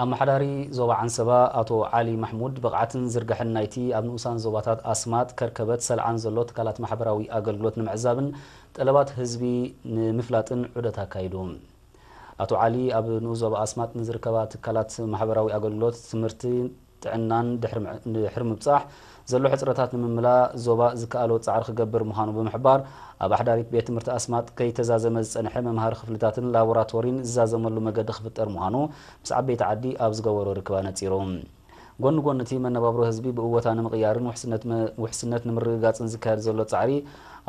ኣመሓዳሪ ዞባ ዓንሰባ ኣቶ ዓሊ ማሕሙድ፣ ብቕዓትን ዝርግሐን ናይቲ ኣብ ንኡሳን ዞባታት ኣስማጥ፣ ከርከበት፣ ሰልዓን ዘሎ ትካላት ማሕበራዊ ኣገልግሎት ንምዕዛብን ጠለባት ህዝቢ ንምፍላጥን ዑደት ኣካይዱ። ኣቶ ዓሊ፣ ኣብ ንኡስ ዞባ ኣስማጥ ንዝርከባ ትካላት ማሕበራዊ ኣገልግሎት፣ ትምህርቲ፣ ጥዕናን ድሕሪ ምዕ-፣ ድሕሪ ምብጻሕ ዘሎ ሕጽረታት ንምምላእ ዞባ ዝከኣሎ ጻዕሪ ክገብር ምዃኑ ብምሕባር፣ ኣብ ኣሕዳሪት ቤት ትምህርቲ ኣስማጥ ከይተዛዘመ ዝጸንሐ መምሃሪ ክፍልታትን ላቦራቶሪን ዝዛዘመሉ መገዲ ክፍጠር ምዃኑ ምስ ዓበይቲ ዓዲ ኣብ ዝገበሮ ርክብ ኣነጺሩ። ጎኒ ጎኒ እቲ መነባብሮ ህዝቢ ብእወታ ንምቕያርን ውሕስነት መ-፣ ውሕስነት ንምርግጋጽን ዝካየድ ዘሎ ጻዕሪ፣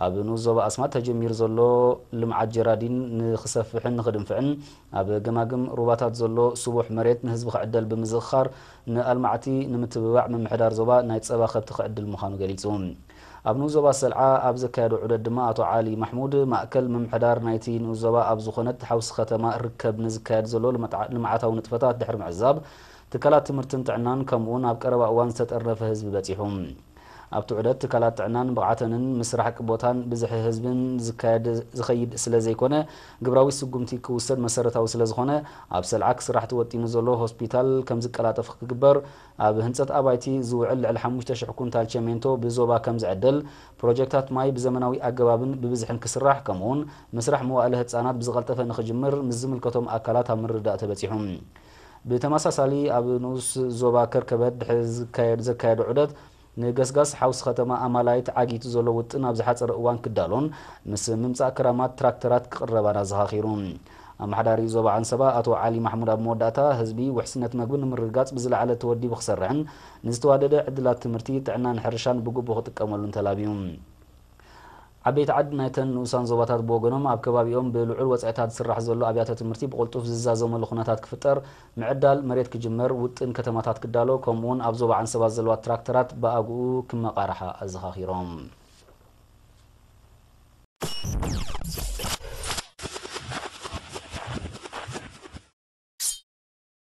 ኣብ ንኡስ ዞባ ኣስማጥ ተጀሚሩ ዘሎ ልምዓት ጀራዲን ንኽሰፍሕን ንኽድንፍዕን፣ ኣብ ገማግም ሩባታት ዘሎ ስቡሕ መሬት ንህዝቢ ክዕደል ብምዝኽኻር፣ ንኣልማዕቲ ንምትብባዕ ምምሕዳር ዞባ ናይ ጸባ ከብቲ ክዕድል ምዃኑ ገሊጹ። ኣብ ንኡስ ዞባ ሰልዓ ኣብ ዘካየዶ ዑደት ድማ ኣቶ ዓሊ ማሕሙድ፣ ማእከል ምምሕዳር ናይቲ ንኡስ ዞባ ኣብ ዝኾነት ሓውሲ ከተማ ርከብ ንዝካየድ ዘሎ ልምዓ-፣ ልምዓታዊ ንጥፈታት ድሕሪ ምዕዛብ፣ ትካላት ትምህርትን ጥዕናን ከምኡውን ኣብ ቀረባ እዋን ዝተጠርነፈ ህዝቢ በጺሑ። ኣብቲ ዑደት ትካላት ጥዕናን ብቕዓተንን ምስ ራሕቂ ቦታን ብዝሒ ህዝብን ዝካየድ፣ ዝኸይድ ስለ ዘይኮነ፣ ግብራዊ ስጉምቲ ክውሰድ መሰረታዊ ስለ ዝኾነ፣ ኣብ ሰልዓ ክስራሕ ተወጢኑ ዘሎ ሆስፒታል ከም ዝቀላጠፍ ክግበር፣ ኣብ ህንጸት ኣባይቲ ዝውዕል ልዕሊ ሓሙሽተ ሽሕ ኩንታል ቸሜንቶ ብዞባ ከም ዝዕደል፣ ፕሮጀክታት ማይ ብዘመናዊ ኣገባብን ብብዝሕን ክስራሕ፣ ከምኡውን ምስራሕ መዋእለ ህጻናት ብዝቐልጠፈ ንኽጅምር ምስ ዝምልከቶም ኣካላት ኣብ ምርድዳእ ተበጺሑ። ብተመሳሳሊ፣ ኣብ ንኡስ ዞባ ከርከበት ድሕሪ ዝካየድ፣ ዘካየዶ ዑደት፣ ንገስጋስ ሓውሲ ከተማ ኣማላይት ዓጊቱ ዘሎ ውጥን ኣብ ዝሓጸረ እዋን ክዳሎን ምስ ምምጻእ ክራማት ትራክተራት ክቕረባን ኣዘኻኺሩ። ኣመሓዳሪ ዞባ ዓንሰባ ኣቶ ዓሊ ማሕሙድ ኣብ መወዳእታ፣ ህዝቢ ውሕስነት መግቢ ንምርግጋጽ ብዝለዓለ ተወዲቡ ክሰርሕን ንዝተዋደደ ዕድላት ትምህርቲ፣ ጥዕናን ሕርሻን ብግቡእ ክጥቀመሉን ተላብዩ። ዓበይቲ ዓዲ ናይተን ንኡሳን ዞባታት ብወገኖም፣ ኣብ ከባቢኦም ብልዑል ወጻኢታት ዝስራሕ ዘሎ ኣብያተ ትምህርቲ ብቕልጡፍ ዝዛዘመሉ ኩነታት ክፍጠር፣ ምዕዳል መሬት ክጅመር፣ ውጥን ከተማታት ክዳሎ፣ ከምኡውን ኣብ ዞባ ዓንሰባ ዘለዋ ትራክተራት ብኣግኡ ክመቓርሓ ኣዘኻኺሮም።